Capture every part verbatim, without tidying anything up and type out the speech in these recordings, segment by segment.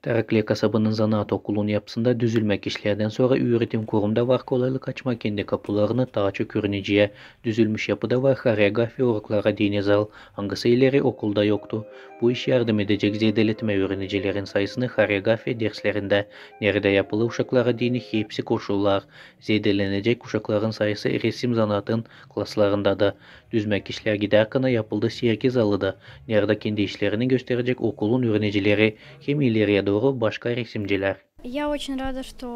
Tarakliya kasabanın zanaat okulunun yapısında düzülmäk işlerdän sora üüretim kurumda var kolaylık açmaa kendi kapularını taa çok üüreniciyä. Düzülmüş yapıda var horeografiya uroklara deyni zal, angısı ileri okulda yoktu. Bu iş yardım edecek zeedeletmää üürenicilerin sayısını horeografiya derslerindä, neredä yapılı uşaklara deyni hepsi koşullar. Zeedelenecek uşakların sayısı resim zanaatın klaslarında da. Düzmäk işlär gidärkana yapıldı sergi zalı da, neredä kendi işlerini gösterecek okulun üürenicileri hem ileriyä dooru başka resimcilär. Я очень рада, что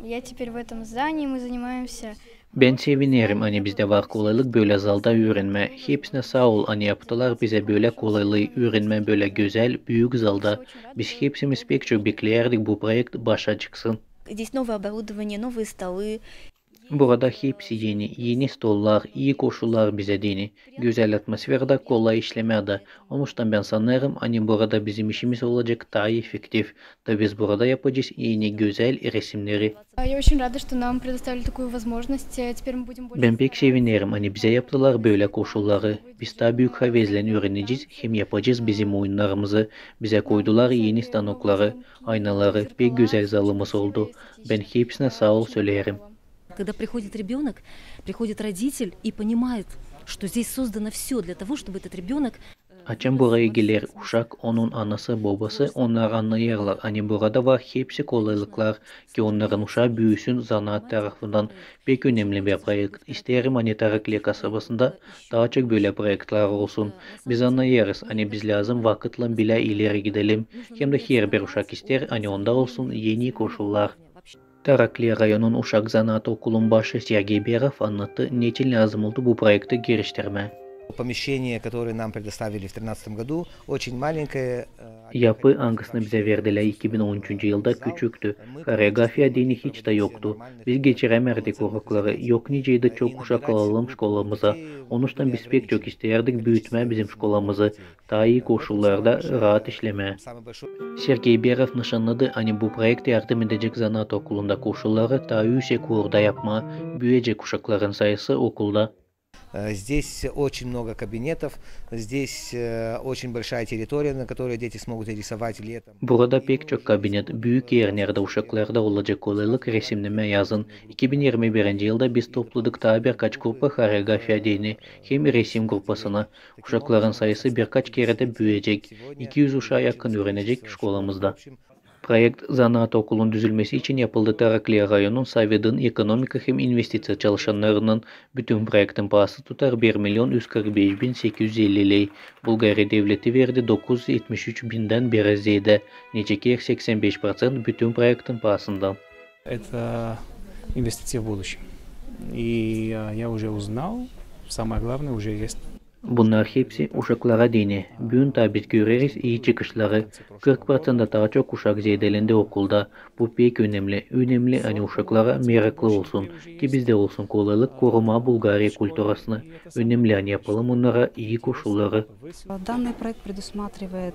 я теперь в этом здании, мы занимаемся. Bän sevinerim, ani bizdä var kolaylık bölä zalda üürenmää. Hepsinä saa ol, ani yaptılar bizä bölä kolaylıı üürenmää bölä gözäl, büük zalda. Biz hepsimiz pek çok bekleyärdik, bu proekt başa çıksın. Здесь новое оборудование, новые столы. Burada hepsi eni, eni stollar, ii koşullar bizä deyni, gözäl atmosferada, kolay işlemää dä. Onuştan bän sanêrım, ani burada bizim işimiz olacek taa efektiv, da biz burada yapacez eni gözäl resimneri. Я очень рада, что нам предоставили такую возможность. Теперь мы будем больше... Bän pek sevinerim, ani bizä yaptılar bölä koşulları. Biz taa büük havezlän üürenecez hem yapacez bizim oyunnarımızı. Bizä koydular eni stanokları, aynaları, pek gözäl zalımız oldu. Bän hepsinä saa ol söleerim. Когда приходит ребёнок, приходит родитель и понимает, что здесь создано всё для того, чтобы этот ребёнок... Açan buraya geler uşak, onun anası, bobası, onnar annêêrlar, ani burada var hepsi kolaylıklar, ki onnarın uşaa büüsün zanaat tarafından. Pek önemli bir proekt. İsteerim, ani Tarakliya kasabasında taa çok bölä proektlär olsun. Biz annêêrız, ani biz lääzım vakıtlan bilä ileri gidelim. Hem dä herbir uşak isteer, ani onda olsun eni koşullar. Tarakliya rayonun uşak zanaat okulun başı Sergey Berov annattı, neçin lääzım oldu bu proekti giriştirmää. Помещение, которое нам предоставили в тринадцатом году, очень маленькое. Yapı, angısını bizä verdilär iki bin on üçüncü yılda, küçüktü. Horeografiya deyni hiç tä yoktu. Biz geçirämärdik urokları, yok nicä dä çok uşak alalım şkolamıza. Onuştan biz pek çok isteerdik büütmää bizim şkolamızı, taa ii koşullarda raat işlemää. Sergey Berov nışannadı, ani bu proekt yardım edecek zanaat okulunda koşulları taa üüsek uurda yapmaa, büüyecek uşakların sayısı okulda. Э, здесь очень много кабинетов, здесь, э, очень большая территория, на которой дети смогут рисовать летом. Burada pek çok kabinet, büük er, neredä uşaklarda olacek kolaylık resimnemää yazın. İki bin irmi birinci yılda biz topladık taa birkaç grupa horeografiya deyni hem resim grupasını. Uşakların sayısı birkaç kerä dä büüyecek. İki üz uşaa yakın üürenecek şkolamızda. Proekt zanaat okulun düzülmesi için yapıldı Tarakliya rayonun Sovetın ekonomika hem investiţiya çalışannarınnan. Bütün proektin paası tutar bir milyon üz kırk beş bin sekiz üz elli ley. Bulgariya devleti verdi dokuz üz etmiş üç bindän biraz zeedä, nicä ki seksän beş proţent bütün proektin paasından. Это инвестиция в будущее. И, а, я уже узнал, самое главное уже есть. Bunnar hepsi uşaklara deyni. Büün taa biz göreriz ii çıkışları. Kırk proţentä taa çok uşak zeedelendi okulda. Bu pek önemli. Önemli, ani uşaklar meraklı olsun, ki bizdä olsun kolaylık korumaa Bulgariya kulturasını. Önemli, ani yapalım onnara ii koşulları. Данный проект предусматривает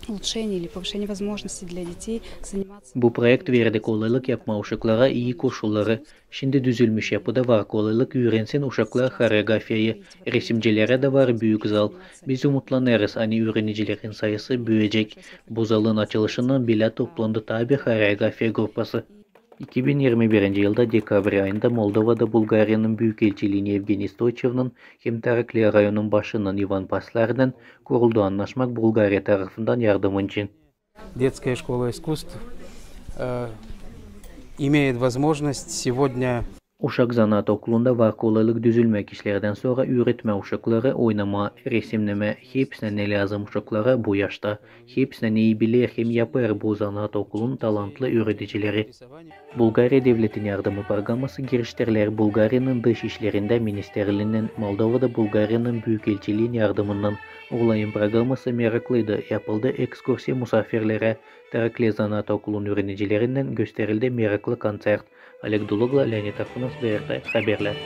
улучшение или повышение возможностей для детей заниматься. Bu proekt verdi kolaylık yapmaa uşaklara ii koşulları. Şindi düzülmüş yapıda var kolaylık üürensin uşaklar horeografiyayı. Resimcilere dä var büük zal. Biz umutlanêrız, ani üürenicilerin sayısı büüyecek. Bu zalın açılışına bilä toplandı taa bir horeografiya grupası. İki bin irmi birinci yılda dekabr ayında Moldovada Bulgariyanın büükelçiliini Evgeniy Stoçevnän hem Tarakliya rayonun başınnan İvan Paslarnän kuruldu annaşmak Bulgariya tarafından yardım için. Детская школа искусств, э, имеет возможность сегодня... Uşak zanaat okulunda var kolaylık düzülmäk işlerdän sora üüretmää uşakları oynamaa, resimnemää, hepsinä ne lääzım uşaklara bu yaşta. Hepsinä ne ii biler hem yapêr bu zanaat okulun talantlı üüredicileri. Bulgariya devletin yardımı programası giriştirilär Bulgariyanın dış işlerindä ministerliinnän, Moldovada Bulgariyanın büükelçiliin yardımınnan. Olayın programası meraklıydı, yapıldı ekskursiya musaafirlerä, Tarakliya zanaat okulun üürenicilerinnän gösterildi meraklı konţert. Oleg Dulugla, Leonid Afanov, D R T haberlär.